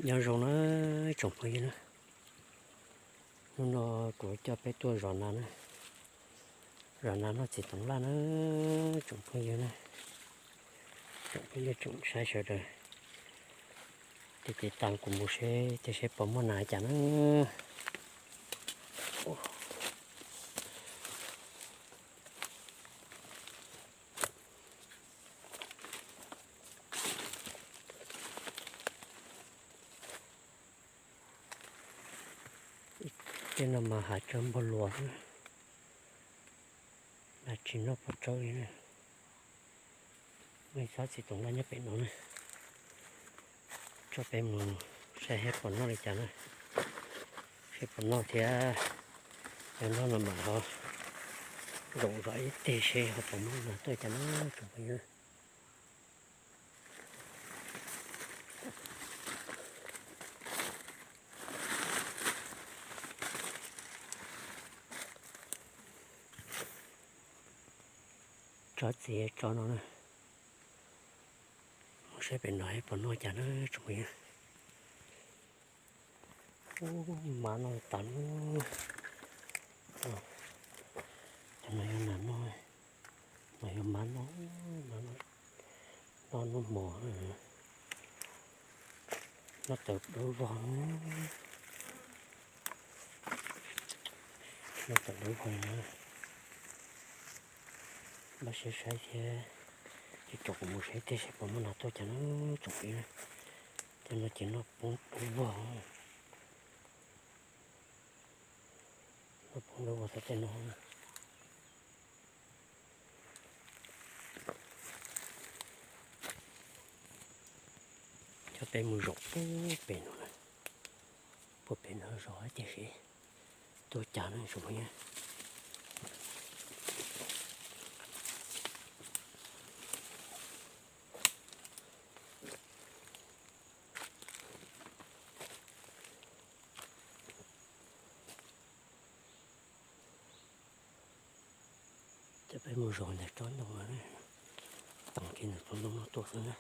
Nyob zoo na tsoom phooj ywg na, hnub no kuv coj peb tuaj zos nas na, zos nas noj txiv toov laj na tsoom phooj ywg na, tsoom phooj ywg tsoom saib sawv daws, tig tiv tas kuv mus seb tej seb puas muaj nas cas na. Tej no mas hav tsawb npog luas, nas tsis noj puas tsaub li na. Muaj ib txhab txiv toov laj nyob pem no na, coj peb mus saib seb puas noj li cas na, seb puas noj thiab. Yog noj no mam ho zaum zov ib teg seb ho puas muaj nas tuaj cas na tsoom phooj ywg. Tso txiv tso no na, mus saib pem no puas noj cas na tsoom phooj ywg. Ub, mab no tas lub, cov no yog nas noj, no yog mab noj, mab noj, noj noj mos, noj tawm dub vog, noj tawm dub vog na. Npaj siab saib thiab, ces tso kuv mus saib tej seb puas muaj nas tuaj cas na tsoom phooj ywg. Tej no ces noj poob dub vog, noj poob dub vog tau tej no. Coj peb mus zaum puag pem no, puag pem no zov tiam sis tuaj cas na tsoom phooj ywg. Coj peb mus zaum ntawm tsob ntoo no, tag kis ntawm tsob ntoo no tuaj xwb na.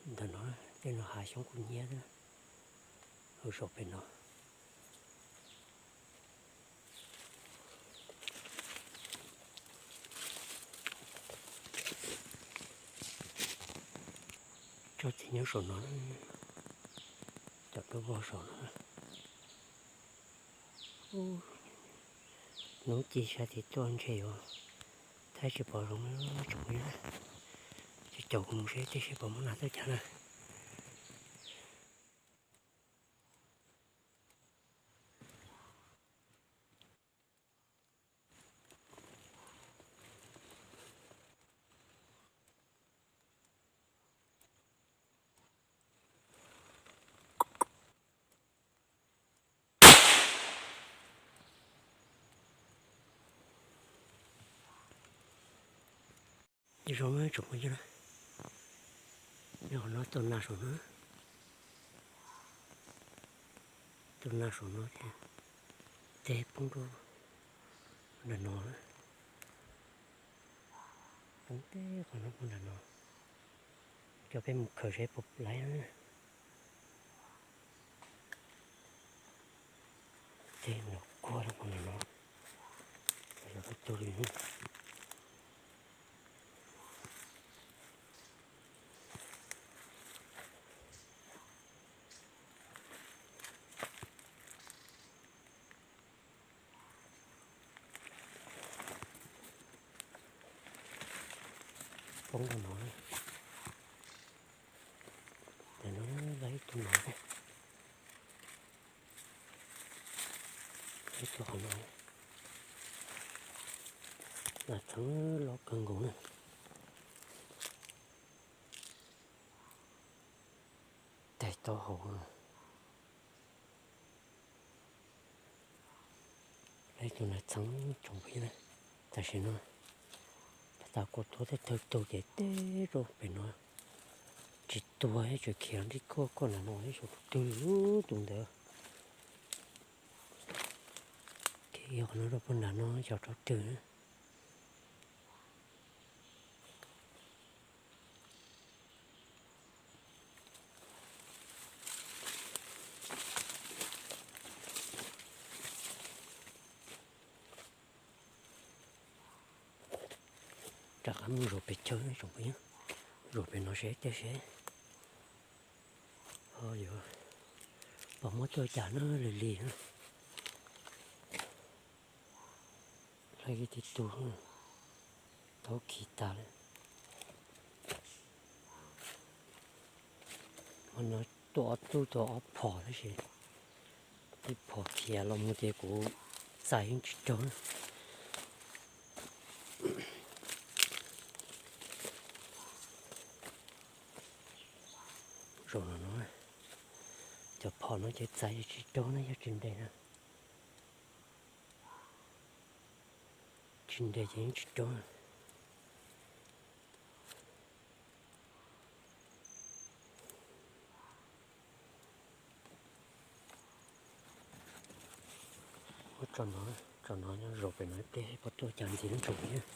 Ntawm no tej no hav xyoob kuj hnyiab xwb, hauv zos pem no. Tsob txiv nyob saum no, cov dub vog saum no. Hnub ci sab tid tuaj ntshe yuav thaij tsis pom zoo tsoom phooj ywg. Ces caum kuv mus seb tej seb puas muaj nas tuaj cas na. Zoo tsoom phooj ywg na, nyob hauv no tuaj nas saum no, tuaj nas saum no thiab, tej poob rau nram no, poob tej qhov no poob nram no, coj peb mus khaws seb puas laib na. Tej no kuag rau qhov nram no, yog peb tug li. Poob rau no, tam no laib ib tug no, ib tug qhov no, nas txheeb loj kawg nkaus na. Tais taub hau. Laib tus nas txheeb tsoom phooj ywg na, tam sim no tas kuv tuav tej tawg tug ces teb rau pem no tsis tuag, tseem khiav nrij kuaj kuaj nram no ib suav twg tus ntawd. Khiav Yog qhov no rau puag nram no xyov rau twg na. Rov qab mus zaum pem chaw tsoom phooj ywg, zaum pem no seb tej seb ho yuav pom muab tuaj cas na, lig lig na. Hlais ib tib tug tau khi tas lawm. Hmo no tuaj ob tug, tuaj ob phom tab sis ib phom khiav los mus ces kuv txais yeej tsis raug. Zaum no no, cov phom no ces txais tsis raug na, yog tsis nres na. Tsis nres ces yeej tsis raug. Ua tso no, tso no nyob zaum pem no ib pliag pom tuaj cas ntxiv na tsoom phooj ywg.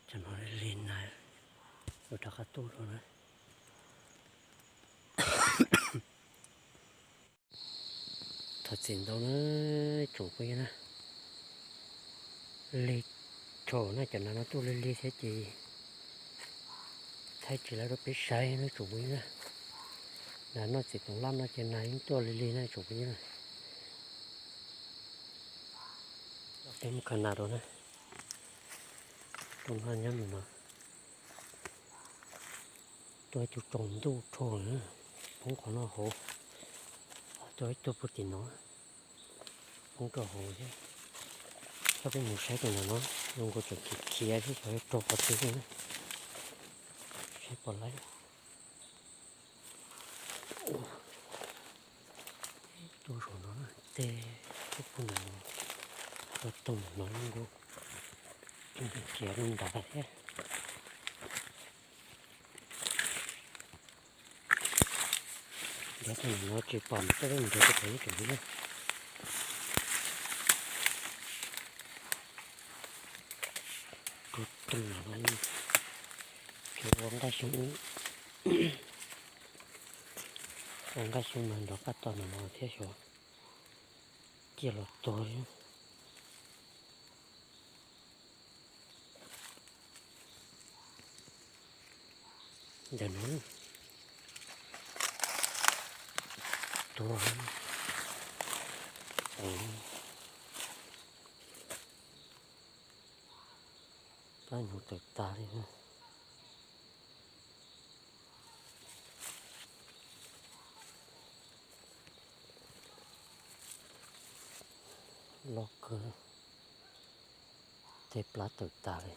Cov no li na, ua rov qab tuaj rau na. Thov txim ntau na tsoom phooj ywg na. Lig tshauv na, cov nas no tuaj lig lig thiab ces thaij tsis lawv rau peb saib na tsoom phooj ywg na. Nas noj txiv toov laj no ces nas yeej tuaj lig lig na tsoom phooj ywg na. Peb mus khaws nas rau na. Rooj haj nyob mus no. Tuaj ib tug tsaus ntuj rho, poob qhov no hauv. Tuaj ib tug puag tim no, poob rau hauv thiab. Coj peb mus saib tus ntawm no, zoo nkaus tseem khiav khiav xwb, xyov yog raug qhov twg na. Saib puas laib. Tuaj saum no, tej tuaj puag ntawm no, tuaj toog ntawm no zoo nkaus khiav rau nrad thiab. Nrad tus no tsis pom mas coj peb mus nrhiav tus pem ib tsoom phooj ywg. Tus tus no xyov ua nqaij xyoo, ua nqaij xyoo mas nrov qab tod no thiab xyov ciaj los tuag li. Ntawm no tuag, pab nyuv tawm tas li. Loj kawg, tej plab tawm tas li.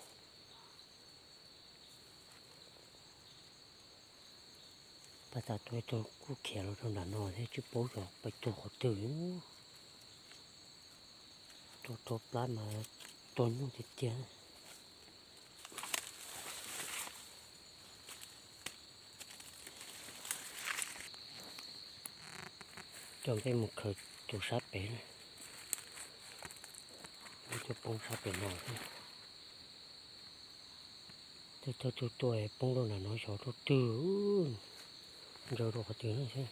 Pab tas tuaj ib tug kuj khiav los rau nram no thiab tsis paub xyov pais tuag qhov twg. Tuaj rau plab mas tuag nyuj tiag tiag. Coj peb mus khaws tus sab pem na. Ib tug poob sab pem no thiab. Tej thawj tug tuaj poob rau nram no xyov rau twg, ntsaws rau qhov twg na thiab.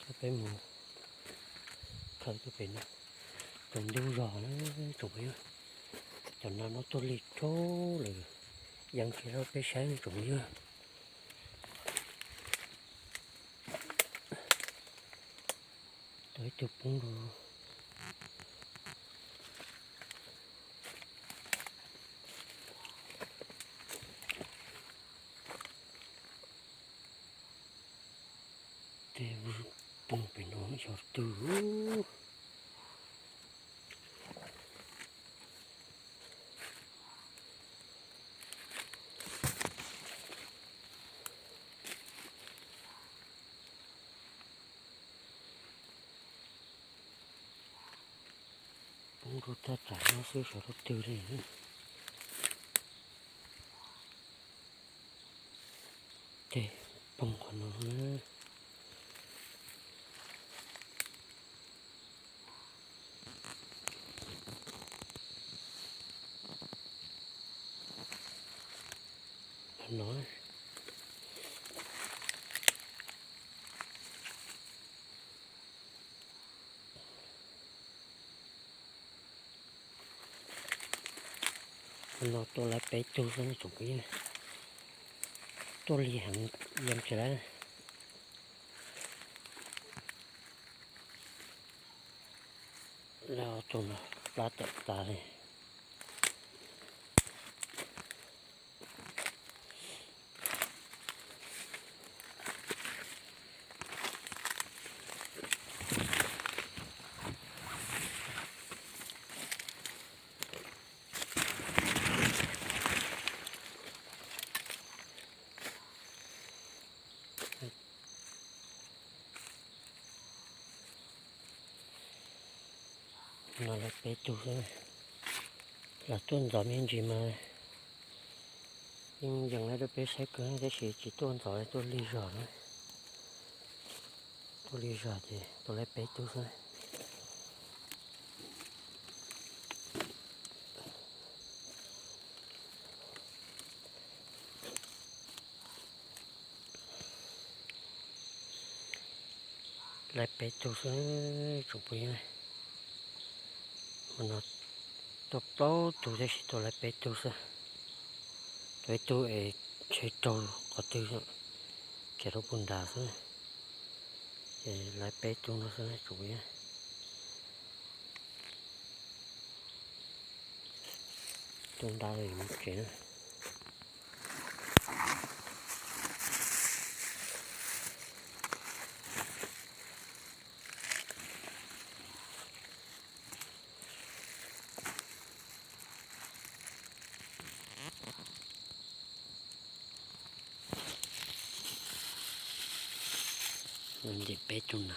Coj peb mus khaws tuaj pem no. Tsaus ntuj zog na tsoom phooj ywg, cov nas no tuaj lig tshauv lawm, yeej tsis lawv rau peb saib tsoom phooj ywg. Tuaj ib tug poob rau tej poob pem no xyov twg. Poob rau thaj tsam no xwb xyov rau twg li. Tej poog qhov no na. Qhov no. Qhov no tuaj lawv peb tug xwb tsoom phooj ywg. Tuaj lig heev, yeej tsis lawv. Lawv ob tug no plab tawm tas li. No lawv peb tug xwb. Los tuaj ntxov me ntsis mas yeej yees lawv rau peb saib kawg tab sis tsis tuaj ntxov li, tuaj lig zog na. Tuaj lig zog ces tuaj lawv peb tug xwb. Lawv peb tug xwb tsoom phooj ywg. Hmo no tuaj plaub tug tab sis tuaj lawv peb tug xwb. Tuaj ib tug es ntshe raug qhov twg khiav rau puag nrad xwb. Ces lawv peb tug no xwb tsoom phooj ywg. Tus nta los yuav mus tsev na. Ntim peb tug na.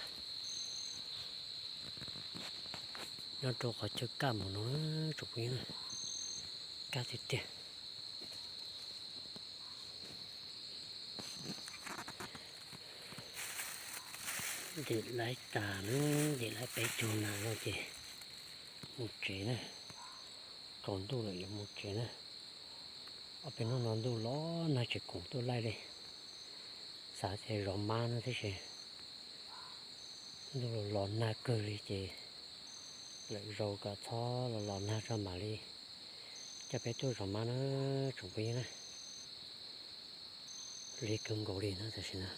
Nyob rau qhov chaw kaj mus no tsoom phooj ywg, kaj tiag tiag. Ntim lawv tas na, ntim lawv peb tug na no ces mus tsev na. Tsaus ntuj lawm yuav mus tsev na. Ob peb hnub no ntuj los nag tsis khoom tuaj laij li. Xav tias zov mab no tab sis ntuj los los nag kawg li ces lwm zaus kom txhob los los nag tso mam li coj peb tuaj zov mab na tsoom phooj ywg na. Lig kawg nkaus li na tam sim no.